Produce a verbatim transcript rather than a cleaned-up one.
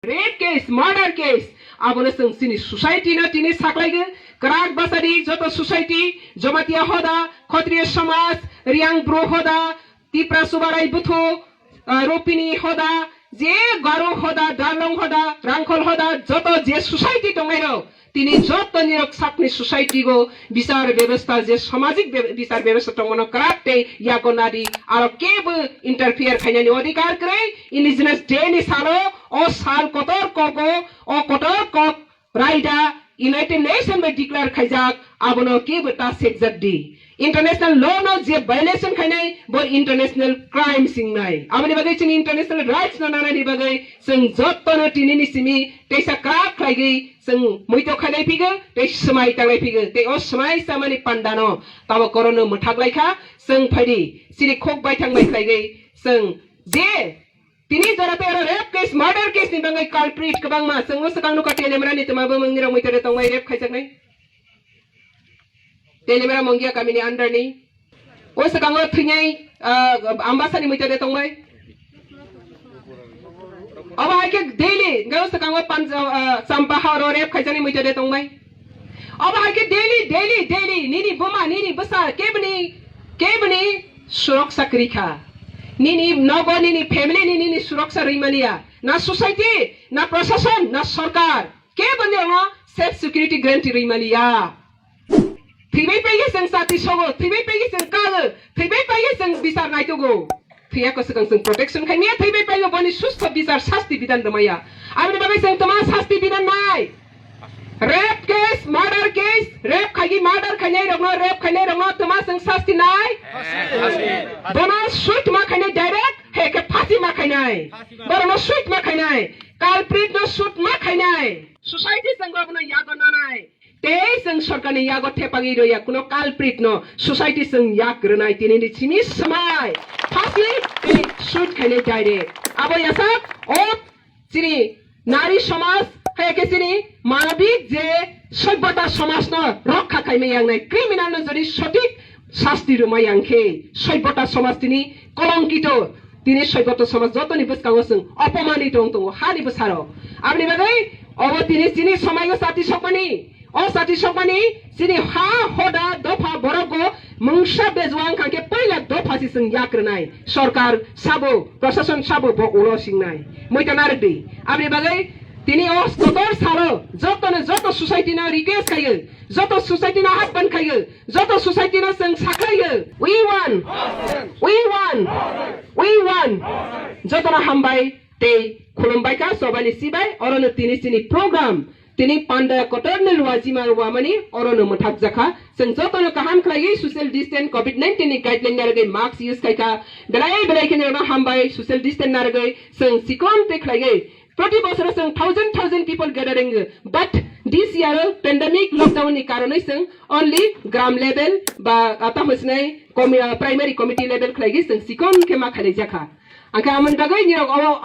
Rape case, murder case, abono chwng chini society no tini saklaigwi, kwrak bwsadi joto society, Jamatia hoda, Khotriya samaj, Riyang bru hoda, Tipra Subarai buthu, ah, Rupini hoda, je Garo hoda, Darlong hoda, Rangkhol hoda, joto je society tongnai rok, tini joto nirok sakni society go bichar bebostha je samajik be-, bichar bebostha tongmano kwrak tei yago nadi aro kebo interfere khainani odhikar kwrwi. Indigenous Day ni salo o sal kotor kogo o kotor kok raida United Nation bai declare khaijak, abono kebo ta sekjak di. International law no je violation khainai, bo international crime singnai. Aboni bagwi chini international rights no nanani bagwi chwng jotto no tini ni simi teisa kwrak khlaigwi chwng muito khainai phigo, tei swmai tangnai phigo, tei o swmai chamani panda no tabo korono mwthak laikha. Chwng phaidi chini khok baithang bai khlaigwi chwng je Tini jora tei oro rape case, murder case ni bagwi culprit kwbangma. Chwng o swkang nukha Telemra ni twma bumung ni rok muitere tongbai rape khaijaknai. Telemra Mongia kamini under ni. O swkango thwinai, ah, Ambasa ni muitere tongbai. Obo hai khe daily, hwnkhe o swkango Panja-, ah, Champaha oro rape khaijaknai muitere tongbai. Obo hai khe daily, daily, daily, nini buma, nini bwsa, kebni, kebni suroksa kwrwi kha. Nini nogo, nini family ni, nini suroksa rwi maliya. Na society, na prashasan, na sarkar. Kebo ni oro self security guarantee rwi maliya. Thwibai paiye chwng chati sogo, thwibai paiye chwng kago, thwibai paiye chwng bichar naitogo. Thwiya ko swkang chwng protection khai maya, thwibai paiyo boni sustho bichar sasti bidan rwmaya. Aboni bagwi chwng tma sasti bidan nai? Rape case, murder case, rape khaigi murder khainai rokno, rape khainai rokno tma chwng sasti nai? Bono sui tma khainai direct, he khe phasi ma khainai. Borokno sui tma khainai. Culprit no sui tma khainai. Society chwng bono yago nanai. Tei chwng sorkarni yago thepagwi rwya kuno culprit no society chwng yak rwnai tini ni simi swmai phasi tei shoot khainai direct. Abo yasak o chini nari somaj hai khe chini manobik je soibota somaj no rokha khaimai yangnai criminal no jodi sotik sasti rwmai yang khe soibota somaj tini kolongkito. Tini soibota somaj jotoni bwskango chwng opomani tong tongo hani bwsarok. Aboni bagwi obo tini chini somaio chati sokmani, o chati sokmani chini ha hoda dopha borokgo mungsa bejwang kha khe poila dopha si chwng yak rwnai. Sorkar sabo, prashasan sabo bo ulo singnai. Muita narwk di. Aboni bagwi tini o kotor salo jotono joto society no request khaio, joto society no ahban khaio, joto society no chwng sakhlaio. We want, we want, we want. Jotono hambai tei khulumbai kha sobani sibai orono tini chini program tini panda kotorni luajima wamani orono mwthakjakha. Chwng jotono kaham khlaiwi social distance covid nineteen ni guideline narwgwi mask use khaikha. Belai belai kheno hambai social distance narwgwi chwng sikon tei khlaiwi Proti bosoro chwng thousand thousand people gathering, but this year pandemic lockdown ni karonwi chwng only gram level ba, ah, tamo sinai komi-, ah, primary committee level khlaigwi chwng sikon khe ma khlaijakha. Angkhe amoni bagwi nirok obo